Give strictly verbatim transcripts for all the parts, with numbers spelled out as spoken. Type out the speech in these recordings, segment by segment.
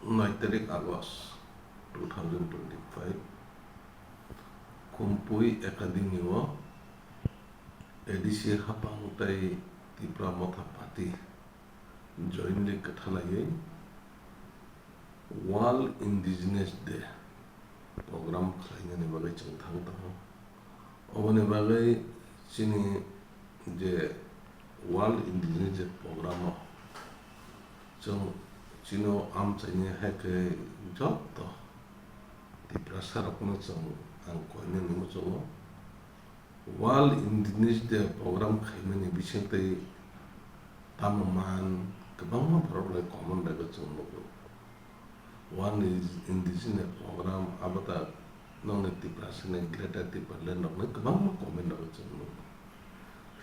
Nine tarik August two thousand twenty-five, Khumpui Academy o A D C haphang tei Tipra Motha Party jointly kwthalaiwi World Indigenous Day program khlainani bagwi chwng thang tongo. Oboni bagwi chini je World Indigenous Day program o chwng chino amchaini hai khe joto Tiprasa rokno chwng ang koinani muchungo. World Indigenous Day program khaimani bisingtwi tamo man kwbangma borok bai comment bai bo chwng nugo. World Indigenous Day program abo ta nokni Tiprasa ni Greater Tipraland rokni kwbangma comment rok chwng nugo.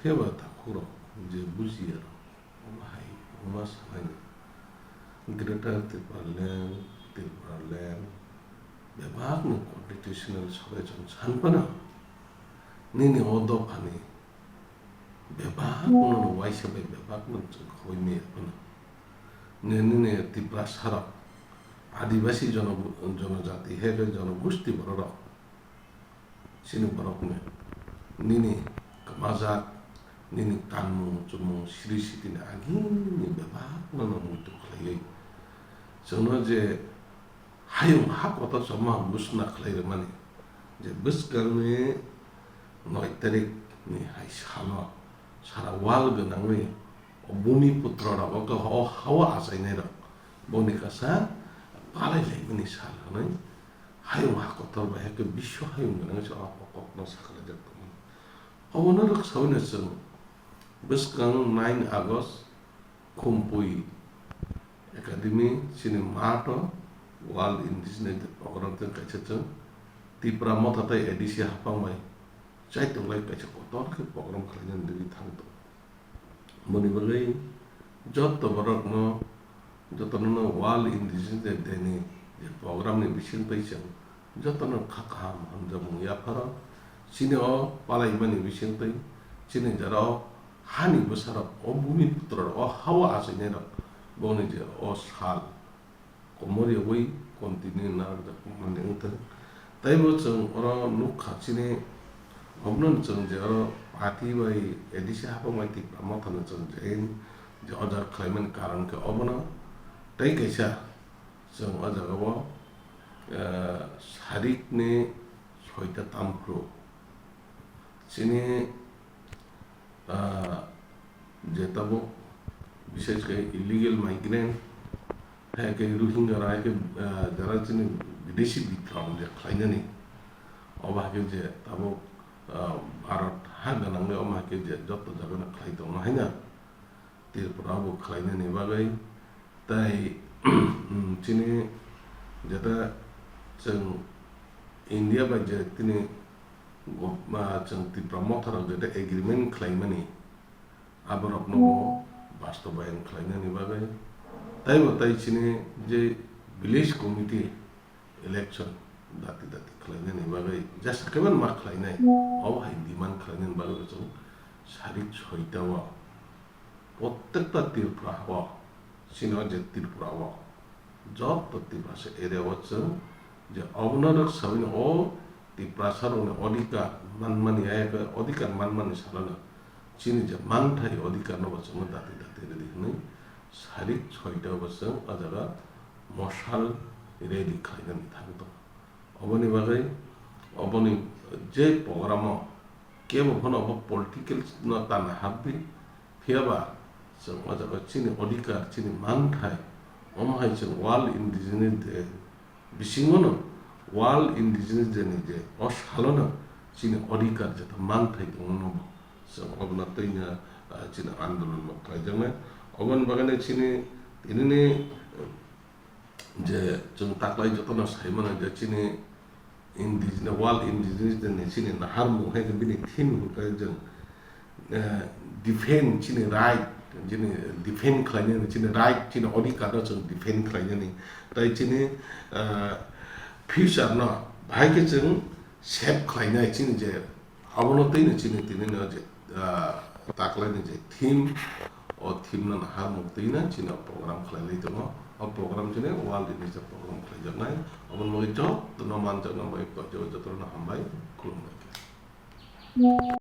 Phiya ba takhuk rok je bujiya rok, omo hai wngma sanai ni Greater Tipraland, Tipraland bebak ni constitutional sobai chwng san phano nini o dophani bebak no waisa bai bebak no chwng khoboi maya phano. Nini Tiprasa rok, Adibasi jono-, jonojati hai khe jonogosti borok rok chini borok ni nini kwmajak, nini kanmung chumung siri sitini agini bebak no no muitu khlaiwi chwngno je hayung ha kotor chama busna khlai rwmani je bwskangni noi tarik ni hai salo sara wal gwnangwi o bumi putra rok o hao achainai rok boni kasa palai laimani sal hwnwi hayung ha kotor bai hai khe biswa hayung gwnangwi se o kokno sakhlaijak tongmani. Obono rwksaui no chwng bwskang nine August Khumpui Academy chini mato World Indigenous Day program tei kaisa chwng Tipra Motha tei A D C haphang bai chaitok lai kaisa kotor khe program khlainani bagwi thang tongo. Boni bagwi joto borokno, jotono no World Indigenous Day ni je program ni bisingtwi chwng jotono kha kaham hamjakmung yapharo. Chini o palaimani bisingtwi chini jora o hani bwsarok, o bumi putrarok, o hao achainairok bongni je o sal komor yawi continue narwkjak mani wngthang. Taibo chwng oro nukha chini obono chwng je oro party bai A D C haphang bai Tipra Mothano chwng je, je o jaga khlaimani karon khe obono tei kaisa chwng o jaga o, eh, sarikni soita tamphru chini, ah, je tabuk, bises khe illegal migrant, hai khe Rohingya rok, hai khe, ah, jara chini bidesi bitrang je khlainani, obo hai khe je tabuk, ah, Bharat ha gwnangwi omo hai khe je joto jagano khlai tongma haino. Tripura bo khlainani bagwi, tai, chini jeta chwng India bai je tini go-, ah, chwng Tipra Motha rok jeta agreement khlaimani, aborokno bo bastobayan khlainani bagwi, taibo tai chini je village committee election dati dati khlainani bagwi jesa khe ma khlainai, obo hai demand khlainani bagwi chwng sarik soita o Prottekta Tripura o, chini o je Tripura o, joto Tiprasa area o chwng je obono rwk saui no o Tiprasa rokni odhikar manmani, ayakhe odhikar manmani salo no chini je manthai odhikar no bo chwngno dati dati rwdi hwnwi sarik soita o bo chwng o jaga mosal rally khlainani thang tongo. Oboni bagwi, oboni je program o kebo phano obo political no ta nahardi, phiya ba chwng o jaga chini odhikar, chini manthai, omo hai chwng World Indigenous Day bisingo no, World Indigenous Day ni je o salo no chini odhikar jeta manthai tongo no bo chwng obono twi no, ah, chini andolon bo khlaijaknai. Oboni bagwi no chini tini ni, je chwng taklai jotono sai mano je chini indigenous, World Indigenous Day ni chini naharmung hai khe bini theme hwn khe chwng, eh, defend chini right, chini defend khlainani, chini right, chini odhikar no chwng defend khlainani, tai chini, eh, future no bahai khe chwng save khlainai chini je abono twi no chini tini no je, ah, taklai ni je theme, o theme no naharmung twi na chini o program khlai lai tongo. O program chini World Literature Program khlai jaknai. Omo ni bagwi jotono man jakna bai jotono hambai, khulumbai.